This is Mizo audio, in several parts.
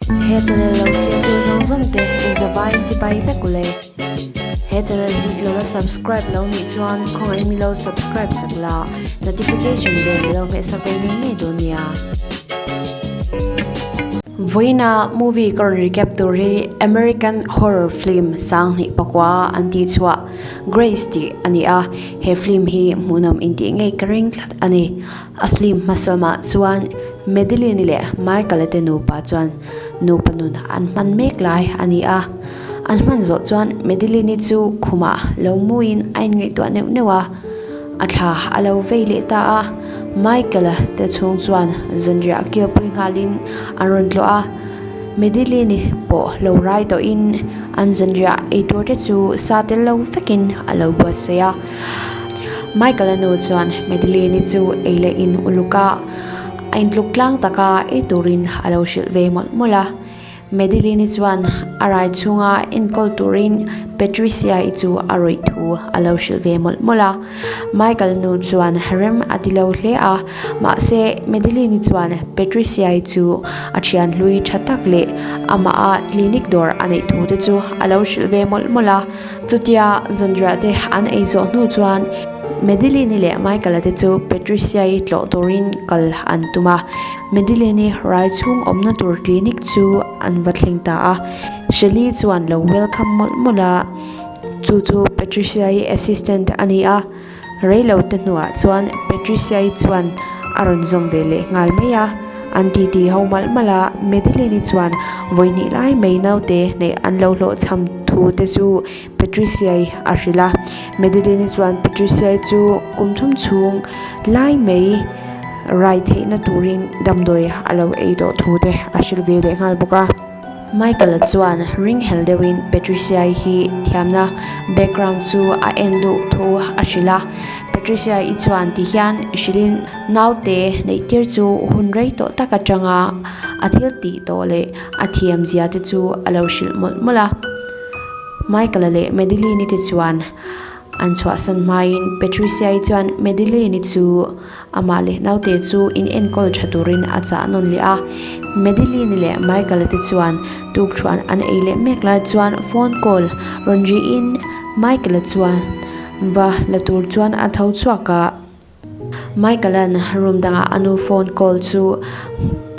He channel lo thlir tu zawng zawng te in zavaiin chibai vek ule. He channel hi ilo la subscribe lo nih chuan khawngaih milo subscribe sak la notification bell milo hmeh sak ve ngei ngei dawn nia. Vawiina movie ka rawn recap tur hi American horror film 2009 an tih chhuah Grace tih a ni a, he film hi hmuhnawm intih ngei ka ring tlat a ni. A film hmasamah chuan Madeline-i leh Michael-a te nupa chuan nupa nun an hman mek lai a ni a. An hman zawh chuan Madeline-i chu khumah lo muin a inngaihtuah neuh neuh a, a thla a lo vei leh ta a. Michael-a te chhung chuan zanriah kilpui nghalin an rawn tlawh a. Madeline-i pawh lo rai tawhin an zanriah eitur te chu sa tel lo vekin a lo buatsaih a. Michael-a nu chuan Madeline-i chu ei leh in uluk a, a intluk tlang taka ei turin a lo hrilh ve mawlh mawlh a. Madeline-i chuan a rai chhunga enkawl turin Patricia-i chu a rawih thu a lo hrilh ve mawlh mawlh a. Michael-a nu chuan rem a ti lo hle a, mahse Madeline-i chuan Patricia-i chu a thian hlui tha tak leh amaha clinic dawr a neih thu te chu a lo hrilh ve mawlh mawlh a. Chutia zanriah te an ei zawh hnu chuan Madeline-i leh Michael-a te chu Patricia-i tlawh turin kal an tum a. Madeline-i rai chhung awmna tur clinic chu an va thleng ta a. Shelly chuan lo welcome mawlh mawlh a, chu chu Patricia-i assistant a ni a. Reilo te hnuah chuan Patricia-i chuan a rawn zawm ve leh nghal mai a. An titi ho malh malh a, Madeline-i chuan vawihnih lai mai naute neih an lo hlawhchham thu te chu Patricia-i a hrilh a. Madeline-i chuan Patricia-i chu kum thum chhung lai mai rai theihna turin damdawi a lo ei tawh thu te a hrilh ve leh nghal bawk a. Michael-a chuan ringhel deuhin Patricia-i hi thiamna background chu a en duh thu a hrilh a. Patricia-i chuan ti hian hrilhin naute neih tir chu hun rei tawh tak atanga a thil tih tawh leh a thiam zia te chu a lo hrilh mawlh mawlh a. Michael-a leh Madeline-i te chuan an chhuahsan hmain Patricia-i chuan Madeline-i chu Amah leh naute chu in enkawl tha turin a chah nawn leh a. Madeline leh Michael-a te chuan tukthuan an ei leh mek lai chuan phone call rawn rihin Michael-a chuan va la tur chuan a tho chhuak a. Michael-a'n room dangah a nu phone call chu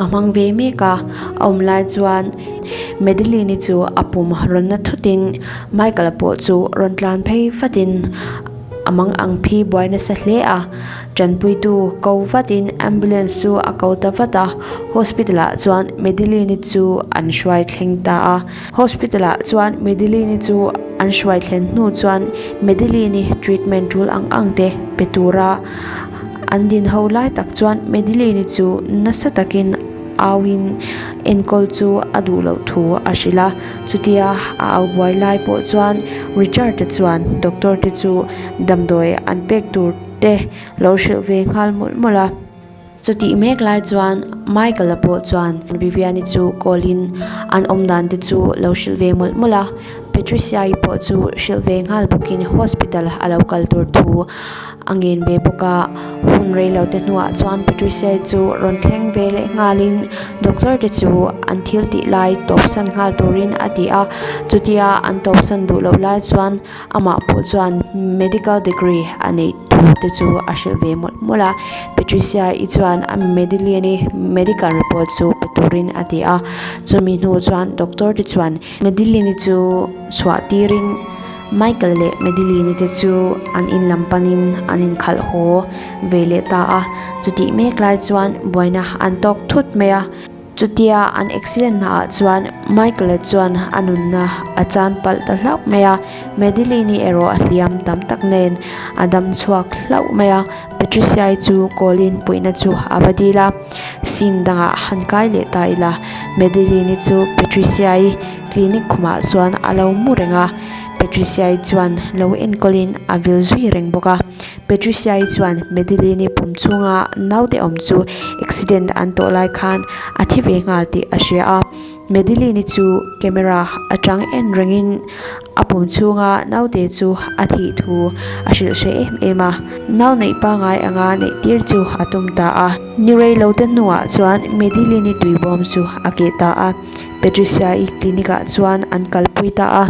a hmang ve mek a, a awm lai chuan Madeline-i chu a pum rawn na thutin Michael-a pawh chu rawn tlan phei vatin A mang ang phi buai nasa hle a, tanpuitu ko vatin ambulance chu a ko ta vat a, hospital ah chuan Madeline-i chu an hruai thleng ta a. Hospital ah chuan Madeline-i chu an hruai thlen hnu chuan Madeline-i treatment tul ang ang te pe tura an din ho lai tak chuan Madeline-i chu nasa takin auin enkawl chu a duh loh thu a hrilh a, chutia a au buai lai pawh chuan Richard-a chuan doctor te chu damdawi an pek tur te lo hrilh ve nghal mawlh mawlh a. Chutih mek lai chuan Michael-a pawh chuan Vivian-i chu call in an awm dan te chu lo hrilh ve mawlh mawlh a, Patricia-i pawh chu hrilh ve nghal bawkin hospital a lo kal tur thu A ngen ve bawk a, hun rei lo te hnuah chuan Patricia chu rawn thleng ve leh nghalin doctor te chu an thil tih lai tawpsan nghal turin a ti a, chutia an tawpsan duh loh lai chuan amah pawh chuan medical degree a neih thu te chu a hrilh ve mawlh mawlh a, Patricia i chuan a Madeline-i medical report chu pe turin a ti a, chumi hnu chuan doctor te chuan Madeline-i chu chhuah tirin. Michael leh Madeline-i te chu an in lam panin an inkhalh haw ve leh ta a, chutih mek lai chuan buaina an tawk thut mai a. Chutia an accident hnaah chuan Michael-a chuan a nunna a chan palh ta hlauh mai a, Madeline-i erawh a hliam tam tak nen a dam chhuak hlauh mai a, Patricia-i chu call-in puihna chu a va dil a, scene dangah han kai leh ta ila, Madeline-i chu Patricia-i Clinic khumah chuan a lo mu reng a, Patricia-i chuan lo enkawlin a vil zui reng bawk a. Patricia-i chuan Madeline-i pum chhunga naute awm chu accident an tawh lai khan a thi ve nghal tih a hria a. Madeline-i chu camera atang en rengin a pum chhunga naute chu a thih thu a hrilh hre em em a. Nau neih pangngai anga neih tir chu a tum ta a. Ni rei lo te hnuah chuan Madeline-i tuibawm chu a keh ta a. Patricia-i clinic ah chuan an kalpui ta a.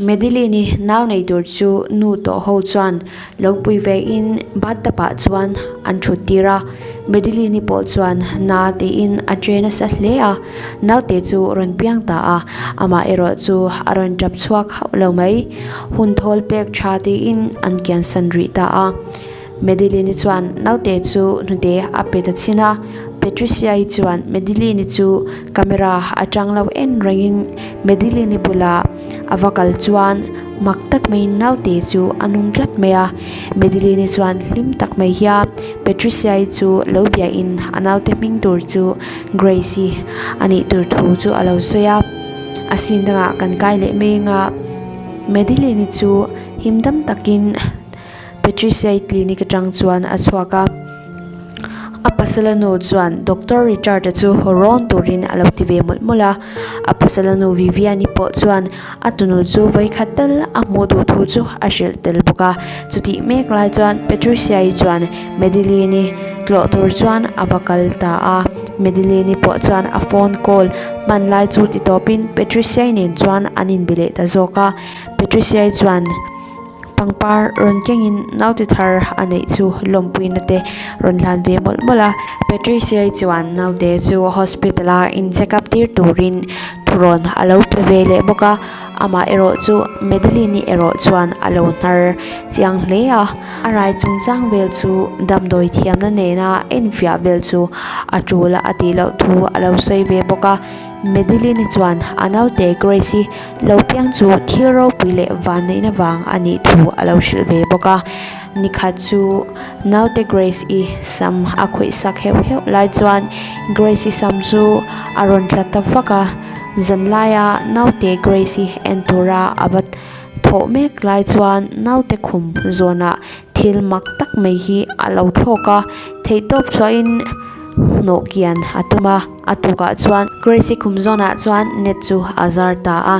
Madeline-i nau nei tur chu nu tawh ho chuan lo pui ve in bathtub ah chuan an thut tir a, Madeline-i pawh chuan na tiin a che nasa hle a, naute chu rawn piang ta a, amah erawh chu a rawn tap chhuak hauh lo mai. Hun thawl pek tha tiin an kiansan rih ta a. Madeline-i chuan naute chu hnute a pe ta chhin a, Patricia-i chuan Madeline-i chu camera atang lo en rengin Madeline-i bulah a va kal chuan mak tak maiin naute chu a nung tlat mai a, Madeline-i chuan hlim tak mai hian Patricia-i chu lo biahin a naute hming tur chu Grace-i a nih tur thu chu a lo sawi a, a scene dangah kan kai leh mai anga Madeline-i chu him dam takin. Patricia-i clinic atang chuan a chhuak a, a pasala nu chuan Doctor Richard-a chu rawn turin a lo ti ve mawlh mawlh a, a pasala nu Vivian-i pawh chuan a tunu chu vawikhat tal a hmuh duh thu chu a hrilh tel bawk a, chutih mek lai chuan Patricia-i chuan Madeline-i tlawh tur chuan a va kal ta a, Madeline-i pawh chuan a phone call hman lai chu ti tawpin Patricia-i nen chuan an inbe leh ta zawk a, Patricia-i chuan. Pangpar rawn kengin naute thar a neih chu lawmpuina te rawn hlan ve mawlh mawlh a. Patricia-i chuan naute chu hospital a in check up tir turin thurawn a lo pe ve leh bawk a, amah erawh chu Madeline-i erawh chuan a lo hnar chiang hle a. A rai chungchang vel chu damdawi thiamna nena enfiah vel chu a tul a tih loh thu a lo sawi ve bawk a. Madeline-i chuan a naute Grace-i Lo piang chu thil ropui leh vanneihna vang a nih thu a lo hrilh ve bawk a. Nikhat chu naute Grace-i sam a khawih sak heuh heuh lai chuan Grace-i sam chu a rawn tla ta vak a. Zanlaia naute Grace-i en tura a va thawh mek lai chuan naute khum zawnah thil mak tak mai hi a lo thlawk a, theihtawp chhuahin hnawh kian a tum a. A tukah chuan Grace-i khum zawnah chuan net chu a zar ta a,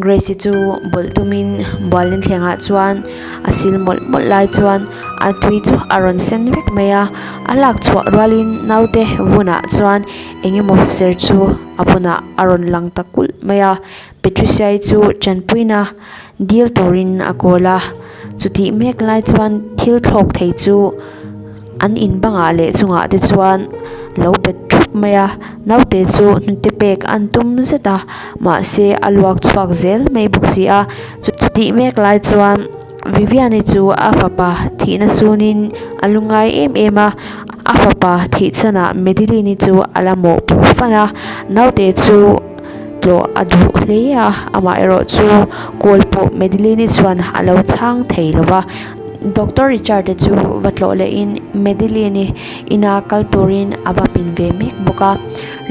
Grace-i chu bawlh tumin bualin thlengah chuan a sil mawlh mawlh lai chuan a tui chu a rawn sen vek mai a, a lak chhuah rualin naute vunah chuan eng emaw ser chu a vunah a rawn lang ta kulh mai a, Patricia-i chu tanpuina dil turin a kawl a, chutih mek lai chuan thil thlawk thei chu. An in bangah leh chungah te chuan lo bet thup mai a, naute chu hnute pek an tum zet a, mahse a luak chhuak zel mai bawk si a, chutih mek lai chuan Vivian-i chu a fapa thihna sunin a lu ngai em em a, a fapa thih chhanah Madeline-i chu a la mawhpuh fan a, naute chu tlawh a duh hle a, amaherawh chu call pawh Madeline-i chuan a lo chhang thei lo va. Doctor Richard-a chu va tlawh lehin Madeline-i ina kal turin a va pin ve mek bawk a.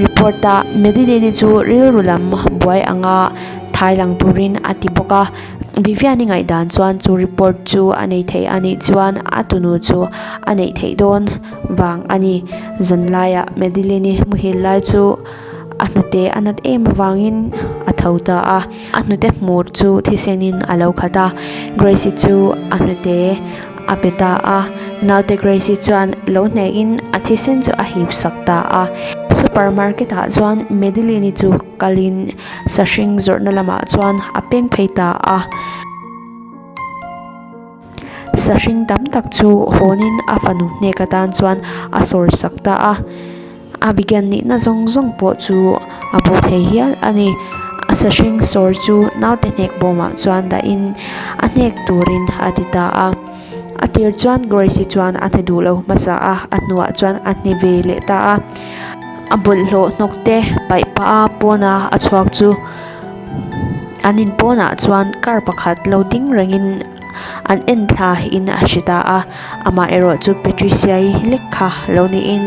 Report-a Madeline-i chu rilru lam buai anga thai lang turin a ti bawk a. Vivian-i ngaihdan chuan chu report chu a nei thei a nih chuan a tunu chu a neih theih dawn vang a ni. Zanlaiah Madeline-i muhil lai chu a hnute a nat em avangin a tho ta a. A hnute hmur chu thisenin a lo khat a, Grace-i chu a hnute a pe ta a. Naute Grace-i chuan lo hnehin a thisen chu a hip sak ta a. Supermarket ah chuan Madeline-i chu kalin sahring zawrhna lamah chuan a peng phei ta a. Sahring tam tak chu hawnin a fanu hnek atan chuan a sawr sak ta a. A vegan nihna zawng zawng pawh chu a bo thei hial a ni. A sahring sawr chu naute hnek bawmah chuan dahin a hnek turin a ti ta a. A tir chuan Grace-i chuan a hne duh lo hmasa a, a hnuah chuan a hne ve leh ta a. A bawlhhlawh hnawk te paih pah a pawna a chhuak chu an in pawnah chuan car pakhat lo ding rengin An en thla in a hre ta a, amah erawh chu Patricia-i lek kha lo niin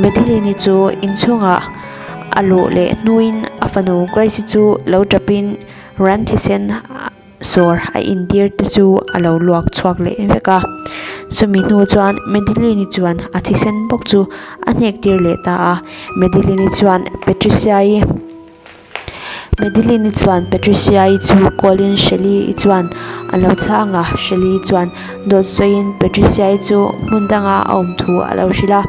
Madeline-i chu inchhungah a luh leh hnuin a fanu Grace-i chu lo tapin ran thisen sawr a intir te chu a lo luak chhuak leh vek a. Chumi hnu chuan Madeline-i chuan a thisen bawk chu a hnek tir leh ta a, Madeline-i chuan Patricia-i. Madeline-i chuan Patricia-i chu call-in Shelly-i chuan a lo chhang a, Shelly-i chuan dawt sawiin Patricia-i chu hmun danga a awm thu a lo hrilh a.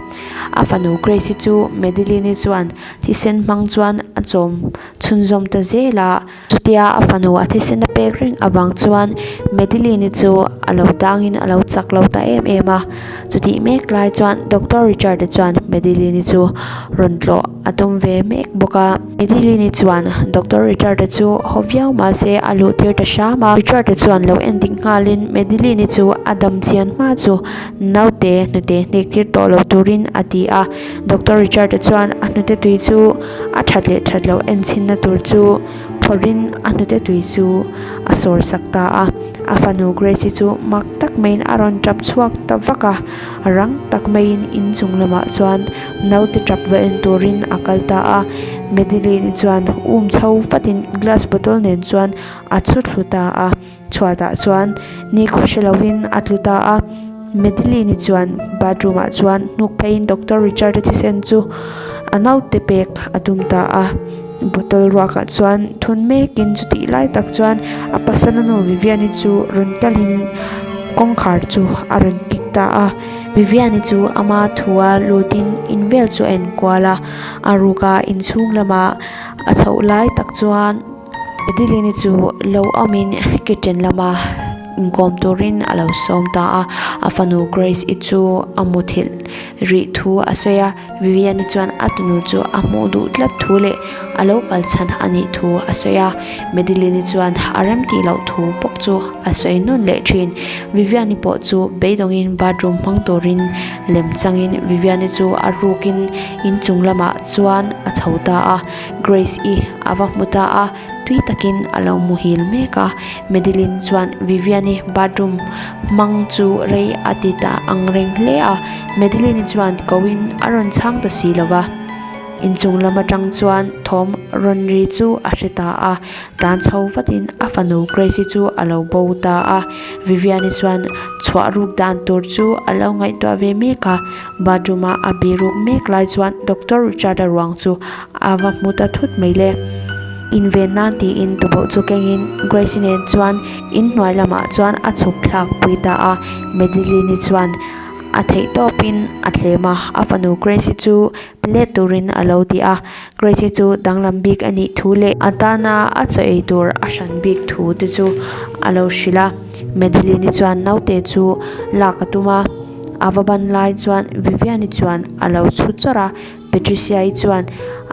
A fanu Grace-i chu Madeline-i chuan thisen hmang chuan a chawm chhunzawm ta zel a. Chutia a fanu a thisen a pek reng avang chuan Madeline-i chu a lo tangin a lo chak lo ta em em a. Chutih mek lai chuan Doctor Richard-a chuan Madeline-i chu rawn tlawh a tum ve mek bawk a. Madeline-i chuan Doctor Richard-a chu haw viau mah se a luh tir ta hram a. Richard-a chuan lo en dik nghalin Madeline-i chu a dam chian hma chu naute hnute hnek tir tawh lo turin a ti a. Doctor Richard-a chuan a hnute tui chu a that leh that loh en chhinna tur chu phawrhin a hnute tui chu a sawr sak ta a. A fanu Grace-i chu mak tak maiin a rawn tap chhuak ta vak a, rang tak maiin inchung lamah chuan naute tap va en turin a kal ta a. Madeline-i chuan um chho vatin glass bottle nen chuan a chhu thlu ta a. Chhuatah chuan nikhaw hre lovin a tlu ta a, Madeline-i chuan bathroom ah chuan hnuk pheiin Doctor Richard-a thisen chu a naute pek a tum ta a, bottle ruakah chuan thun mekin chutih lai tak chuan a pasal a nu Vivian-i chu rawn kalin kawngkhar chu a rawn kik ta a. Vivian-i chu ama thua lutin in vel chu a enkual a, a ruka inchhung lama a chhoh lai tak chuan. Madeline-i chu lo awmin kitchen lama inkawm turin a lo sawm ta a, a fanu Grace-i chu a muthilh rih thu a sawi a, Vivian-i chuan a tunu chu a hmuh duh tlat thu leh a lo kal chhan a nih thu a sawi a, Madeline-i chuan a remtih loh thu bawk chu a sawi nawn leh thin. Vivian-i pawh chu beidawngin bathroom hmang turin lem changin Vivian-i chu a rukin inchung lamah chuan a chho ta a. Grace-i a va hmu ta a, tui takin a lo muhil mek a. Madeline chuan Vivian-i bathroom hmang chu rei a ti ta ang reng hle a, Madeline-i chuan koin a rawn chhang ta si lo va. Inchung lam atang chuan thawm rawn ri chu a hre ta a, tlan chho vatin a fanu Grace-i chu a lo bo ta a. Vivian-i chuan chhuah ruk dan tur chu a lo ngaihtuah ve mek a, Bathroom-a a biruk mek lai chuan Doctor Richard-a ruang chu a va hmu ta thut mai le. Inven nan tiin tuboh chu kengin Grace-i nen chuan inhnuai lamah chuan a chhuk thlak pui ta a. Madeline-i chuan a theih tawpin a thlem a, a fanu Grace-i chu pe let turin a lo ti a. Grace-i chu danglam bik a nih thu leh a tana a chaw ei tur a hran bik thu te chu a lo hrilh a. Madeline-i chuan naute chu lak a tum a. A va ban lai chuan Vivian-i chuan a lo chhu chawrh a, Patricia-i chuan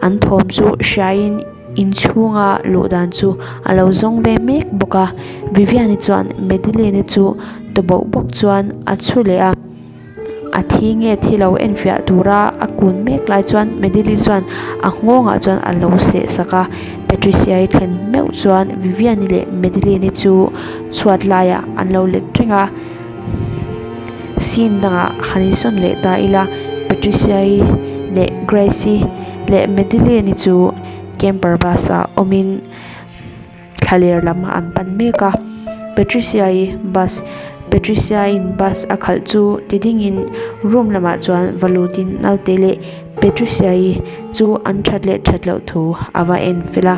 an thawm chu hriaiin inchhunga luh dan chu a lo zawng ve mek bawk a. Vivian-i chuan Madeline-i chu tawboh bawk chuan a chhu leh a, a thi nge thi lo enfiah tura a kun mek lai chuan Madeline chuan a nghawngah chuan a lo seh sak a. Patricia-i thlen meuh chuan Vivian-i leh Madeline-i chu chhuat laiah an lo let reng a. Scene dangah han insawn leh ta ila, Patricia-i leh Grace-i leh Madeline-i chu camper bus ah awmin thlaler lam an pan mek a. Patricia-i bus Patricia-in bus a khalh chu ti dingin room lamah chuan va lutin naute leh Patricia-i chu an that leh that loh thu a va en fel a.